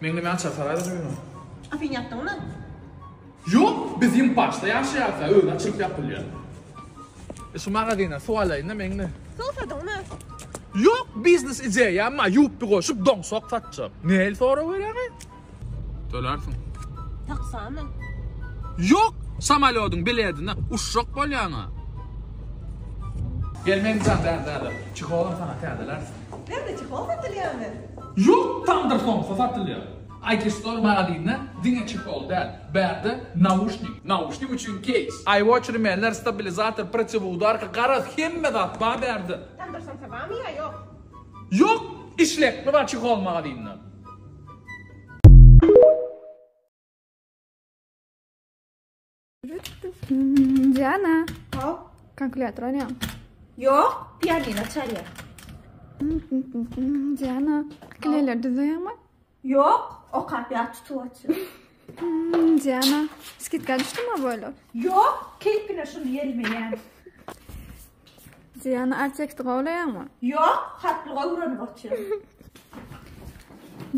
Meňli men açar saraýda öýüňe. A sen ýapdyňmy? Ýok, biz Ýympaçda ýaşaýarys-a, özi açylyp ýapylýar. E şu magazyna suw alaýyn-da Meňli. Suw sadyňmy? Ýok, biznes ideýam bar, ýupbi goşup doňsak satjak. Nähili sorag berýäň-eý? Tölärsiň. Taksamy? Ýok, samolýodyň biledine uçjak bolýaň-a. Gel Meňlijan bärde häzir. Çeholam saňa täzeläris. Bärde çehol satylýarmy? Ýok, tamdyr somsa satylýar. IT Store magazynda diňe çehol däl, bärde nauşnik, nauşnik üçin keýs, iWatch remenler, stabilizator, protiwoudarka, garaz hemme zat bar bärde. Tamdyr somsa barmy ýa ýok? Ýok, işlekli bar çehol magazynda. Diana. Haw. Kalkulýator alýaň. Ýok, pianino çalýan. Diana, kleýler düzýäňmi? Ýok, okap ýat tutup otyryn. Diana, skidka düşdümi boýlar? Ýok, keýpine şuny ýelmeýän. Diana, artekti gowlaýaňmy? Ýok, harplyga öwrenip otyryn.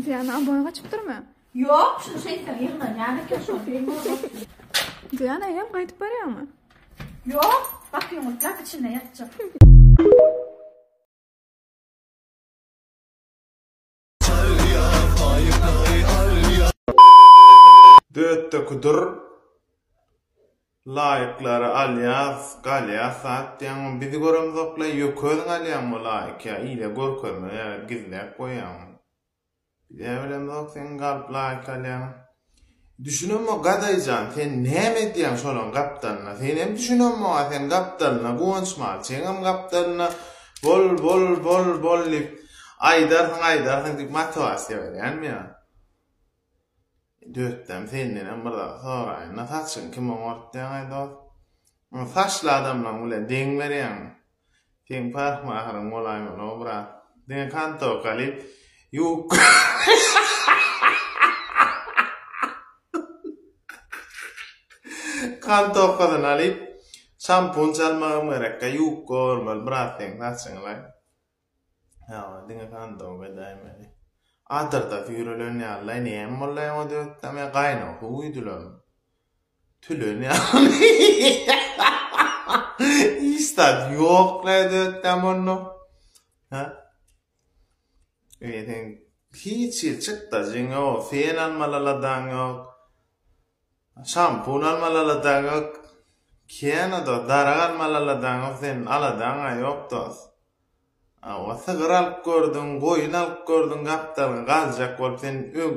Diana, oboý gaçypdyrmy? Ýok, şuny şeýtseň ýygnanýan eken şony geň görüp otyryn. Diana, eýýäm gaýdyp barýaňmy? Ýok, gapyny gulplap içinde ýatjak. Dötde kudur laýyklary alýas galýas zat diýýäňmi bizi göremzokla ýöke özüň alýaňmy laýyk ýa ile görkezme ýa gizläp goýýaňmy. Bizä bilemzok seň galyp laýk alýaňy. Düşünemok Gadaýjan sen näme edýäň şolaň gapdalynda senem düşünemok a sen gapdalynda Guwanç Malçyňam gapdalynda bol bol bol bol diýip aýdarsyň aýdarsyň diýip motiwasiýa berýänmi ýa. Dötdem sendenem bir zat soraýynda saçyňy kim oňartýaňaý dost. Saçly adamlaň bilen deň berýäňmi. Seň parhmahyryň bolaýmaly-ow brat. Diňe kantowka alyp ýuwup Kantowkasyny alyp şampun çalmagam gerekkä ýuwup goýbermeli brat seň saçyňy-laý. Hawa diňe kantowka edäýmeli. Adyrda süýrelen ýaly-laý näme boldy oňa döwetdem ýa gaýnag suw guýdularmy. Tülen ýaly. Hiç zat ýok nädötdäm onda. Ha? Eý sen hiç hili çykdajyň ýok, fen almaly aladaň ýok. Şampun almaly aladaň ýok. Kena dos, darak almaly aladaň ýok, sen aladaň-a ýok dos. Hawa, sygyr alyp gördüň, goýun alyp gördüň, gapdalyňa galjak bolup sen öň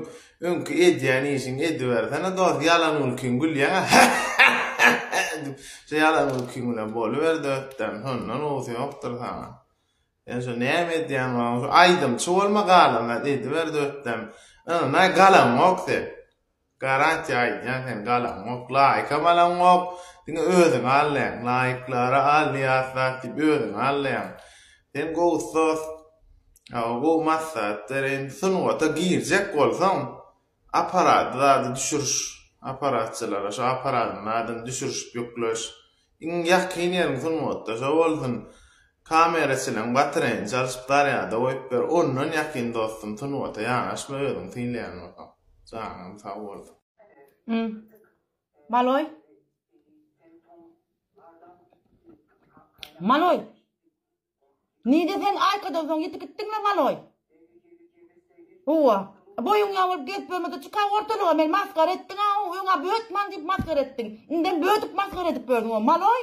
öňki edýän işiňi edibersene dos, ýalan gülkiň gülýäň-ä hä-hä-hä diýip, şo ýalan gülkiň bilen boluber dötdem, şondan gowusy ýokdur saňa. Sen şo näme edýän bolsaň, şo aýdymçy bolma galan zat ediber dötdem. Ynanaý galaňok sen. Garantiýa aýdýan sen galaňok laýkam alaňok diňe özüňi aldaýaň laýklara alýas zat diýip özüňi aldaýaň sen gowy dos hawa gowy maslahat bereýin sungata girjek bolsaň aparady zady düşüriş aparatçylara şo aparadyň zadyny düşürişip ýükleş iň ýakyn ýeriň sungatda şo bolsun kameraçylaň batareýini çalşyp zarýada goýup ber ondan ýakyn dostum sungata ýanaşma özüňi synlaýan bolsaň. Janyň sag bolsun. Hmm. Maloý. Maloý. Nide sen Aýkadan soň ýetip gitdiňmi Maloý? Huwa. Boýuň ýa bolup gezip ýörmede çyka ortalyga men masgara etdiň a öňa bötman diýip masgara etdiň. Indem bödüp masgara edip ýördüň o Maloý.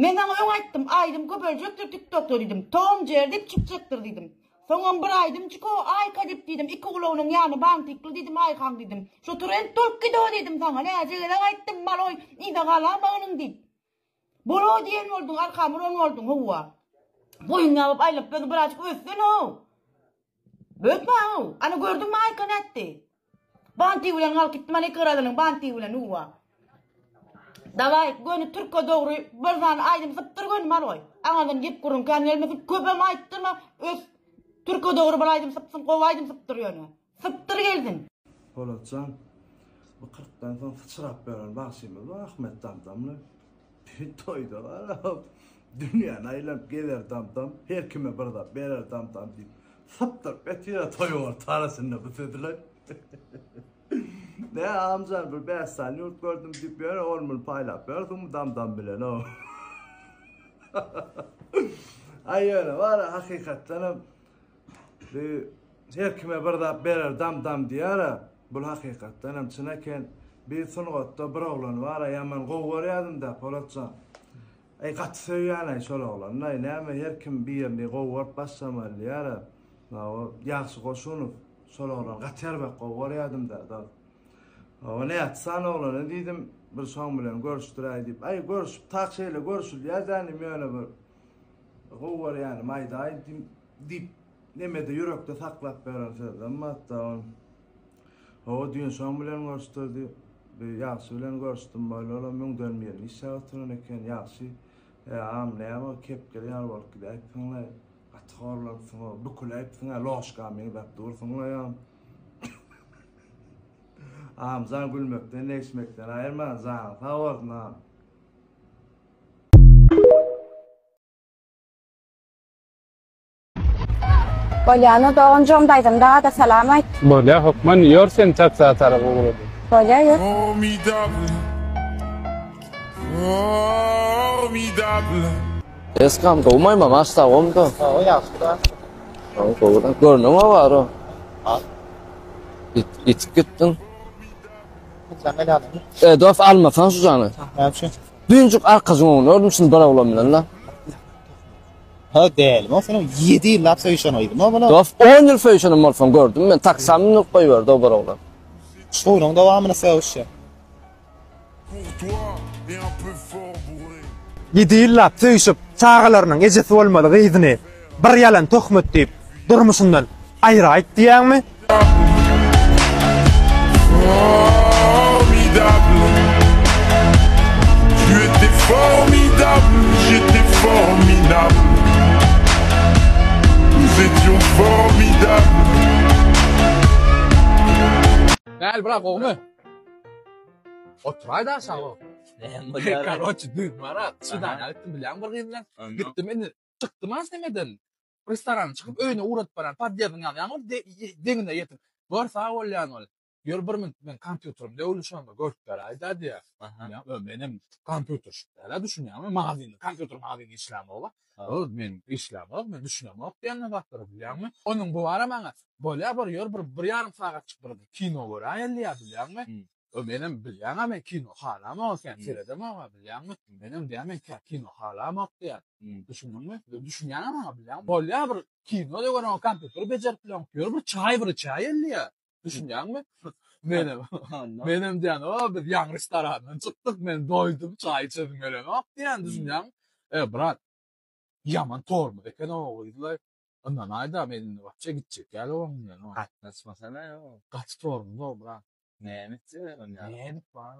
Men saňa öň aýtdym, aýdym köpeljekdir TikTokda diýdim. Tom Jerry diýip çykjakdyr diýdim. Soňam bir aýdym çyko, Aýka diýip diýdim, iki gulagynyň ýany bantikli diýdim, Aýkaň diýdim. Şo trend bolup gido diýdim saňa, näce gezek aýtdym, maloý, yza galamagynyň diýip. Bolo diýen bolduň, arkamy uran bolduň, howwa. Boýuň ýabyp aýlap ýörüň, birazjyk össene-ow. Bökme-ow! Ana gördüňmi Aýka nätdi? Banti bilen galyp gitdi mana iki gyradynyň banti bilen uwa. Daway göni türke dogry bir sany aýdym sypdyr göni maloý. Aňadan gep gürrüň kän gelmesin köpem aýtdyrma ös türke dogry bir aýdym sypsyn gowy aýdym sypdyr ýöne. Sypdyr gelsin. Polatjan, bu kyrkdan soň syçrap ýören bagşymyz bar Ahmet Damdamly. Bir toýda garap, dünýäni aýlanyp gezer Damdam, her kime bir zat berer Damdam diýip. Sypdyryp ýatyr-a toýuň orta arasynda bu sözler. Ne agamjan bir 5 sany ýurt gördüm diýip ýöne ol muny paýlap ýörsüňmi dam-dam bilen-ow. Aý ýöne bar hakykatdanam bu her kime bir zat berer dam-dam diýer-ä. Bul hakykatdanam çyn eken. Bir sungatda bir oglan bar-a ýaman gowy görýärdim-dä Polatjan. Aý gaty söýýän-aý şol oglany-aý näme her kim birini gowy görüp başlamaly diýýär-ä. Hawa Ýagşy Goşunow şol oglany gaty erbet gowy görýärdim-dä dost. Hawa näçe sany oglana diýdim bir şoň bilen görüşdiräý diýip. Aý görüşip tak şeýle görüşilýär dänim ýöne bir gowy görýänim aýdaý diýip nemede ýürekde saklap ýören sözlem bar-da ol. Hawa düýn şoň bilen görüşdirdi. Bir Ýagşy bilen görüşdim boldy olam müňden birini işläp oturan eken Ýagşy He agam näme ol kepgir ýaly bolup gidäýipsiňlaý gaty horlanypsyň-ow büküläýipsiň-ä loşka meňzäp dursuň-laý agam. Agamjan gülmekden degişmekden aýyrman janyň sag bolsun agam. Bolýa doganjygym daýzam daga-da salam aýt. Bolýa hökman ýör sen taksa tarap ugrady. Bolýa ýör. Formidable Formidable. Eskam gowumaý mamaş sag bolda. Hawa ýagşy-da. Hawa gowy-da. Görnüňä bar o. Ýitip gitdiň. E dost almasaň şu jany. Näme üçin? Düýnjük arkajyň öňünde gördüm şuny bir oglan bilen la. Ha dälmi o seniň 7 ýyllap söýüşen gyzyň o bolar. Dost 10 ýyl söýüşenim bolsaň gördüm men taksa mündirip goýberdi o bir oglan. Şunuň dowamyny söýüşýär. Ýedi ýyllap söýüşip, çagalarynyň ejesi bolmaly gyzyny bir ýalan töhmet diýip, durmuşyndan aýraýyp diýýäňmi? Gel bırak gowmy? Oturaý da aşagy. Näme bolýar? Karoçi düýn bara swidaniýa gitdim bilýäňmi bir gyz bilen. Gitdim indi çykdym az nemeden. Restorana çykyp öýüne ugradyp barýan podýezdiň ýany ýaňy deňine ýetip. Gör sag bolýan ol. Ýör bir minut men kompýuterim döwli şonda görüp beräý-dä diýýär. Ýa menem kompýuterşik däl-ä düşünýäňmi? Magazinde kompýuter magazinde işlämok-a. Ol men işlämok, men düşünemok diýen zatlara bilýäňmi? Onuň bu bara maňa bolýa bir ýör bir bir ýarym sagatjyk bir kino göräýeli diýýär bilýäňmi? Ö menem bilýäň-ä men kino halamok sen seredemok-a bilýäňmi? Menem diýýän men kino halamok diýýän. Düşündiňmi? Düşünýäň-ä maňa bilýäňmi? Bolýa bir kino-da göreňok, kompýuteri bejerip bileňok. Ýör bir çaý bir içäýeli diýýär. Düşünýäňmi? Menem menem diýýän, o biz ýaňy restorandan çykdyk, men doýdum, çaý içesim gelenok diýýän, düşünýäňmi? E, brat, ýaman tormoz eken o gyzlar. Ynanaýda men indi wapşe gitjek ýaly oň bilen. Gatnaşmasana ýok. Gaty tormoz o, brat. Näme etjek onda? Nädip bar?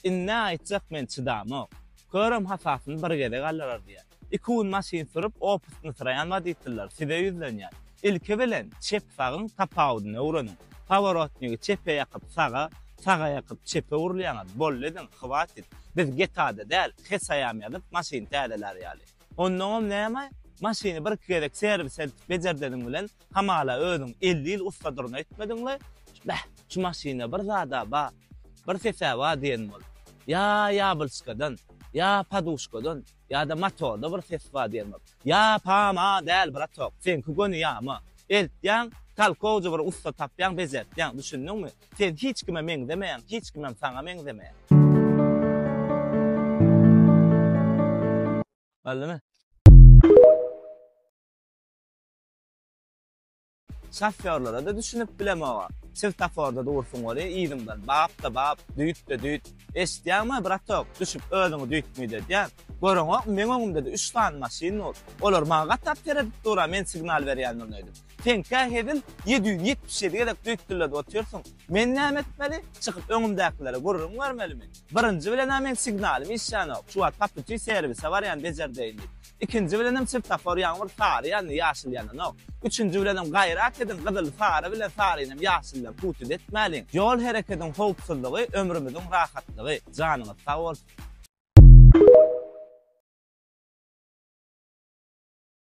Indi aýtjak men çydamok. Körem hasasyny bir gezek aldyrar diýýär. Iki gün maşyn sürüp opytnysyraýan woditiller size ýüzlenýär. Ilki bilen çep-sagyň tapawudyny öwreniň. Paworotnigi çepe ýakyp saga, saga ýakyp çepe urulýaňyz. Boldy ediň, hwatit. Biz GTA-da däl, HESAýam ýazyp maşyn täzelär ýaly. Onnoňam näme, maşyny birki gezek serwise eltip bejerdeniň bilen Hamala özüň 50 ýyl ussadyryn öýtmediňle? Beh, şu maşynda bir zad-a ba, bir ses-ä ba diýen bol. Ýa ýablçkadan, ýa poduşkadan, ýa-da motorda bir ses ba diýen bol. Ýa pa-ma däl, bratok, seňki göni ýama. Eltýäň, talkowja bir ussa tapýaň, bejertýäň, düşündiňmi? Sen hiç kime meňzemeýäň, hiç kimem saňa meňzemeýär. Boldumy? Şofýorlara-da düşünip bilemog-a. Swetoforda dursuň weli, yzyňdan bap-da bap, düýt-de düýt. Eşidýäňmi, bratok, düşüp özüňi düýt-müýt edýäň. Göreňokmy, meň öňümde-de üç sany maşyn dur. Olar maňa gatap seredip dur-a, men signal berýändirin öýdüp. Seňkä hezil 777 gezek düýt-dülledip otyrsyň. Men näme etmeli? Çykyp öňümdäkilere gürrüň bermelimi? Birinji bilen-ä meň signalym işlänok. Şu wagt po puti servise barýan bejerdeýin diýip. Ikinji bilenem swetofor ýaňy bir sary ýandy, ýaşyl ýananok. Üçünji bilenem gaýrat ediň, gyzyly sary bilen sarynam ýaşyl bilen putyt etmäliň. Ýol herekediň howpsuzlygy ömrümiziň rahatlygy. Janyňyz sag bolsun.